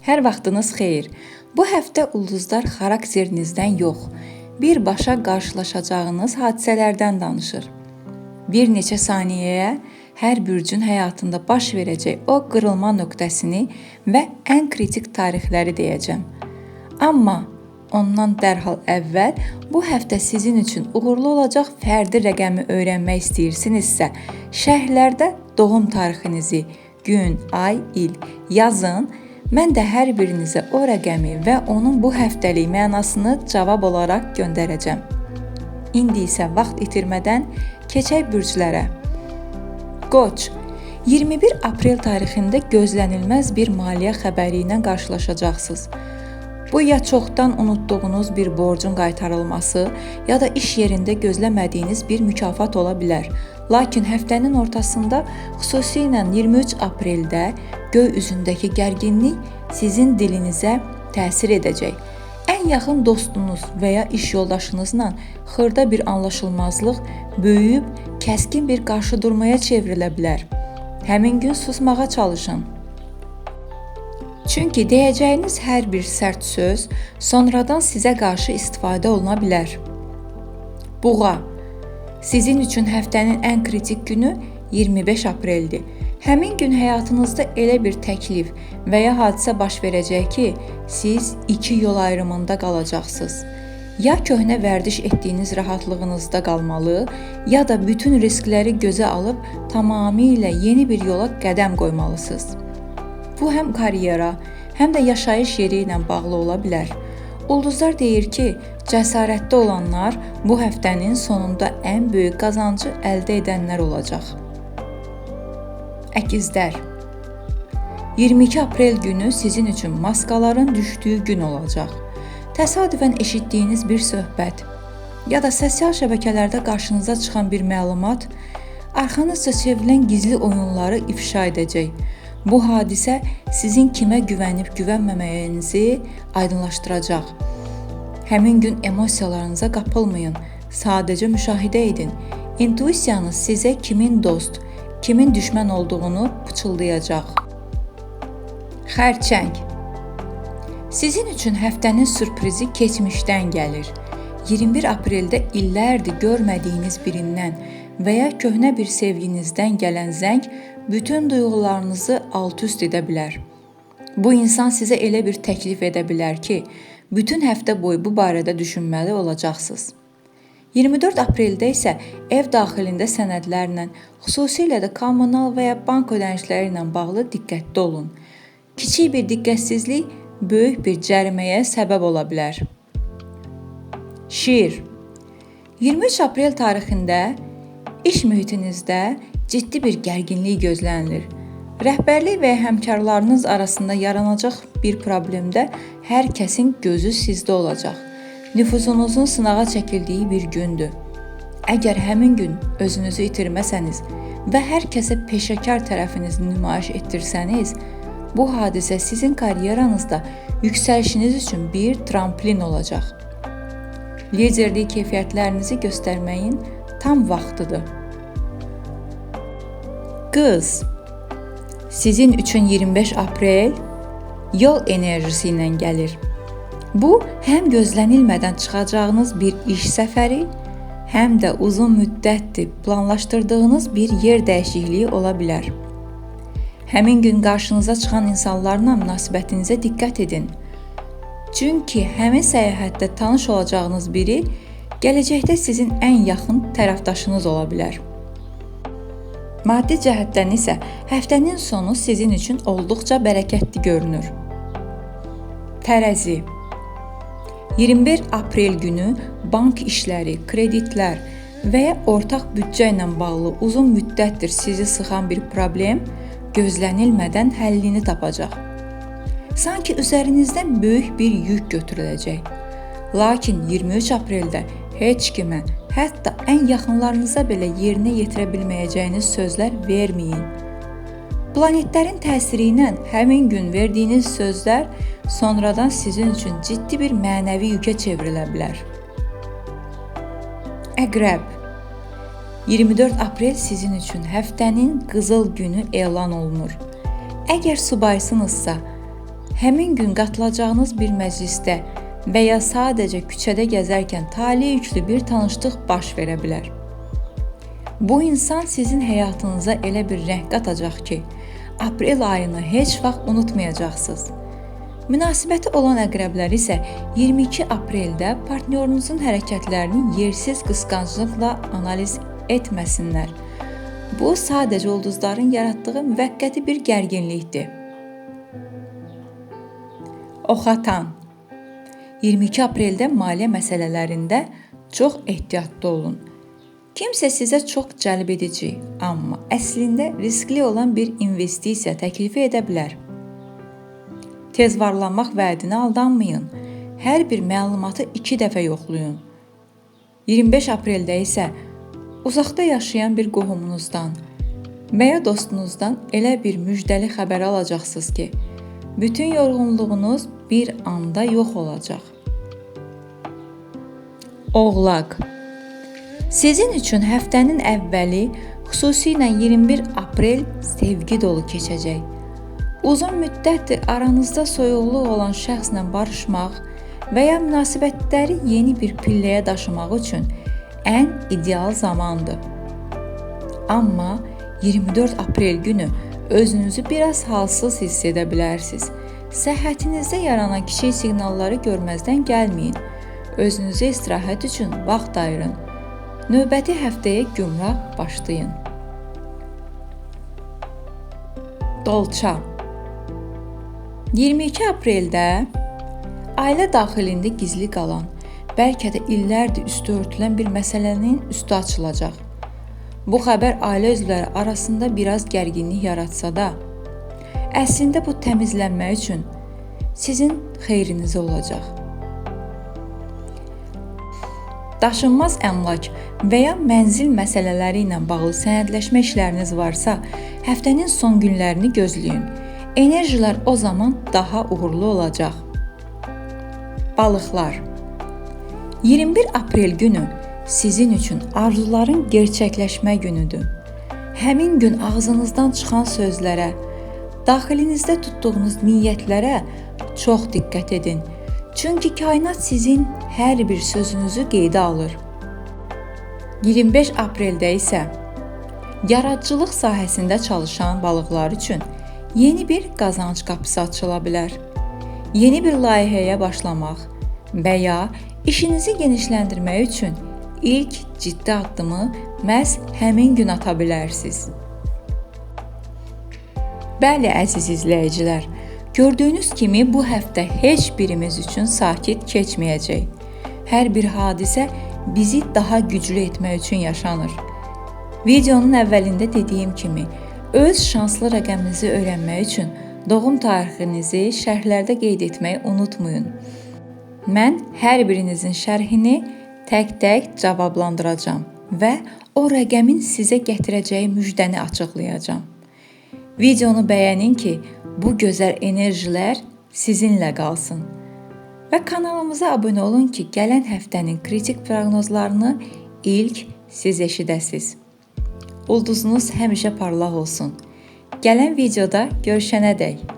Hər vaxtınız xeyir. Bu həftə ulduzlar xarakterinizdən yox, birbaşa qarşılaşacağınız hadisələrdən danışır. Bir neçə saniyəyə hər bürcün həyatında baş verəcək o qırılma nöqtəsini və ən kritik tarixləri deyəcəm. Amma ondan dərhal əvvəl bu həftə sizin üçün uğurlu olacaq fərdi rəqəmi öyrənmək istəyirsinizsə, şərhlərdə doğum tarixinizi, gün, ay, il yazın. Mən də hər birinizə o rəqəmi və onun bu həftəlik mənasını cavab olaraq göndərəcəm. İndi isə vaxt itirmədən keçək bürclərə. Qoç, 21 aprel tarixində gözlənilməz bir maliyyə xəbəri ilə qarşılaşacaqsınız. Bu ya çoxdan unutduğunuz bir borcun qaytarılması, ya da iş yerində gözləmədiyiniz bir mükafat ola bilər. Lakin həftənin ortasında, xüsusilə 23 apreldə göy üzündəki gərginlik sizin dilinizə təsir edəcək. Ən yaxın dostunuz və ya iş yoldaşınızla xırda bir anlaşılmazlıq böyüyüb kəskin bir qarşıdurmaya çevrilə bilər. Həmin gün susmağa çalışın. Çünki deyəcəyiniz hər bir sərt söz sonradan sizə qarşı istifadə oluna bilər. Buğa, sizin üçün həftənin ən kritik günü 25 apreldir. Həmin gün həyatınızda elə bir təklif və ya hadisə baş verəcək ki, siz iki yol ayrımında qalacaqsınız. Ya köhnə vərdiş etdiyiniz rahatlığınızda qalmalı, ya da bütün riskləri gözə alıb tamamilə yeni bir yola qədəm qoymalısınız. Bu həm karyera, həm də yaşayış yeri ilə bağlı ola bilər. Ulduzlar deyir ki, cəsarətli olanlar bu həftənin sonunda ən böyük qazancı əldə edənlər olacaq. Əkizlər, 22 aprel günü sizin üçün maskaların düşdüyü gün olacaq. Təsadüfən eşitdiyiniz bir söhbət ya da sosial şəbəkələrdə qarşınıza çıxan bir məlumat arxanızca çevrilən gizli oyunları ifşa edəcək. Bu hadisə sizin kimə güvənib güvənməməyinizi aydınlaşdıracaq. Həmin gün emosiyalarınıza qapılmayın, sadəcə müşahidə edin. İntuisiyanız sizə kimin dost, kimin düşmən olduğunu pıçıldayacaq. Xərçəng, sizin üçün həftənin sürprizi keçmişdən gəlir. 21 apreldə illərdir görmədiyiniz birindən və ya köhnə bir sevginizdən gələn zəng bütün duyğularınızı alt-üst edə bilər. Bu insan sizə elə bir təklif edə bilər ki, bütün həftə boyu bu barədə düşünməli olacaqsınız. 24 apreldə isə ev daxilində sənədlərlə, xüsusilə də kommunal və ya bank ödənişləri ilə bağlı diqqətli olun. Kiçik bir diqqətsizlik böyük bir cəriməyə səbəb ola bilər. Şir, 23 aprel tarixində iş mühitinizdə ciddi bir gərginlik gözlənilir. Rəhbərlik və həmkarlarınız arasında yaranacaq bir problemdə hər kəsin gözü sizdə olacaq. Nüfuzunuzun sınağa çəkildiyi bir gündür. Əgər həmin gün özünüzü itirməsəniz və hər kəsə peşəkar tərəfinizi nümayiş etdirsəniz, bu hadisə sizin karyeranızda yüksəlişiniz üçün bir tramplin olacaq. Liderlik keyfiyyətlərinizi göstərməyin tam vaxtıdır. Qız, sizin üçün 25 aprel yol enerjisi ilə gəlir. Bu, həm gözlənilmədən çıxacağınız bir iş səfəri, həm də uzun müddətdir planlaşdırdığınız bir yer dəyişikliyi ola bilər. Həmin gün qarşınıza çıxan insanlarla münasibətinizə diqqət edin. Çünki həmin səyahətdə tanış olacağınız biri gələcəkdə sizin ən yaxın tərəfdaşınız ola bilər. Maddi cəhətdən isə həftənin sonu sizin üçün olduqca bərəkətli görünür. Tərəzi, 21 aprel günü bank işləri, kreditlər və ya ortaq büdcə ilə bağlı uzun müddətdir sizi sıxan bir problem gözlənilmədən həllini tapacaq. Sanki üzərinizdən böyük bir yük götürüləcək. Lakin 23 apreldə heç kimə, hətta ən yaxınlarınıza belə yerinə yetirə bilməyəcəyiniz sözlər verməyin. Planetlərin təsiri ilə həmin gün verdiyiniz sözlər sonradan sizin üçün ciddi bir mənəvi yükə çevrilə bilər. Əqrəb, 24 aprel sizin üçün həftənin qızıl günü elan olunur. Əgər subaysınızsa, Həmin gün qatılacağınız bir məclisdə və ya sadəcə küçədə gəzərkən tale yüklü bir tanışlıq baş verə bilər. Bu insan sizin həyatınıza elə bir rəng qatacaq ki, aprel ayını heç vaxt unutmayacaqsınız. Münasibəti olan əqrəblər isə 22 apreldə partnyorunuzun hərəkətlərini yersiz qısqanclıqla analiz etməsinlər. Bu sadəcə ulduzların yaratdığı müvəqqəti bir gərginlikdir. Oxatan 22 apreldə maliyyə məsələlərində çox ehtiyatlı olun. Kimsə sizə çox cəlb edici, amma əslində riskli olan bir investisiya təklifi edə bilər. Tez varlanmaq vədinə aldanmayın. Hər bir məlumatı 2 dəfə yoxlayın. 25 apreldə isə uzaqda yaşayan bir qohumunuzdan və ya dostunuzdan elə bir müjdəli xəbər alacaqsınız ki, bütün yorğunluğunuz bir anda yox olacaq. Oğlaq. Sizin üçün həftənin əvvəli, xüsusilə 21 aprel sevgi dolu keçəcək. Uzun müddətdir aranızda soyuqluq olan şəxslə barışmaq və ya münasibətləri yeni bir pilləyə daşımaq üçün ən ideal zamandır. Amma 24 aprel günü özünüzü biraz halsız hiss edə bilərsiniz. Səhhətinizdə yaranan kiçik siqnalları görməzdən gəlməyin. Özünüzə istirahət üçün vaxt ayırın. Növbəti həftəyə gümrah başlayın. Dolça. 22 apreldə ailə daxilində gizli qalan, bəlkə də illərdir üstü örtülən bir məsələnin üstü açılacaq. Bu xəbər ailə üzvləri arasında biraz gərginlik yaratsa da, əslində bu təmizlənmə üçün sizin xeyrinizə olacaq. Daşınmaz əmlak və ya mənzil məsələləri ilə bağlı sənədləşmə işləriniz varsa, həftənin son günlərini gözləyin. Enerjilər o zaman daha uğurlu olacaq. Balıqlar. 21 aprel günü sizin üçün arzuların gerçəkləşmə günüdür. Həmin gün ağzınızdan çıxan sözlərə, daxilinizdə tutduğunuz niyyətlərə çox diqqət edin. Çünki kainat sizin hər bir sözünüzü qeydə alır. 25 apreldə isə yaradıcılıq sahəsində çalışan balıqlar üçün yeni bir qazanc qapısı açıla bilər. Yeni bir layihəyə başlamaq və ya işinizi genişləndirmək üçün ilk ciddi addımı məhz həmin gün ata bilərsiniz. Bəli, əziz izləyicilər, gördüyünüz kimi bu həftə heç birimiz üçün sakit keçməyəcək. Hər bir hadisə bizi daha güclü etmək üçün yaşanır. Videonun əvvəlində dediyim kimi, öz şanslı rəqəminizi öyrənmək üçün doğum tarixinizi şərhlərdə qeyd etməyi unutmayın. Mən hər birinizin şərhini tək-tək cavablandıracağam və o rəqəmin sizə gətirəcəyi müjdəni açıqlayacağam. Videonu bəyənin ki, bu gözəl enerjilər sizinlə qalsın. Və kanalımıza abunə olun ki, gələn həftənin kritik proqnozlarını ilk siz eşidəsiniz. Ulduzunuz həmişə parlaq olsun. Gələn videoda görüşənədək.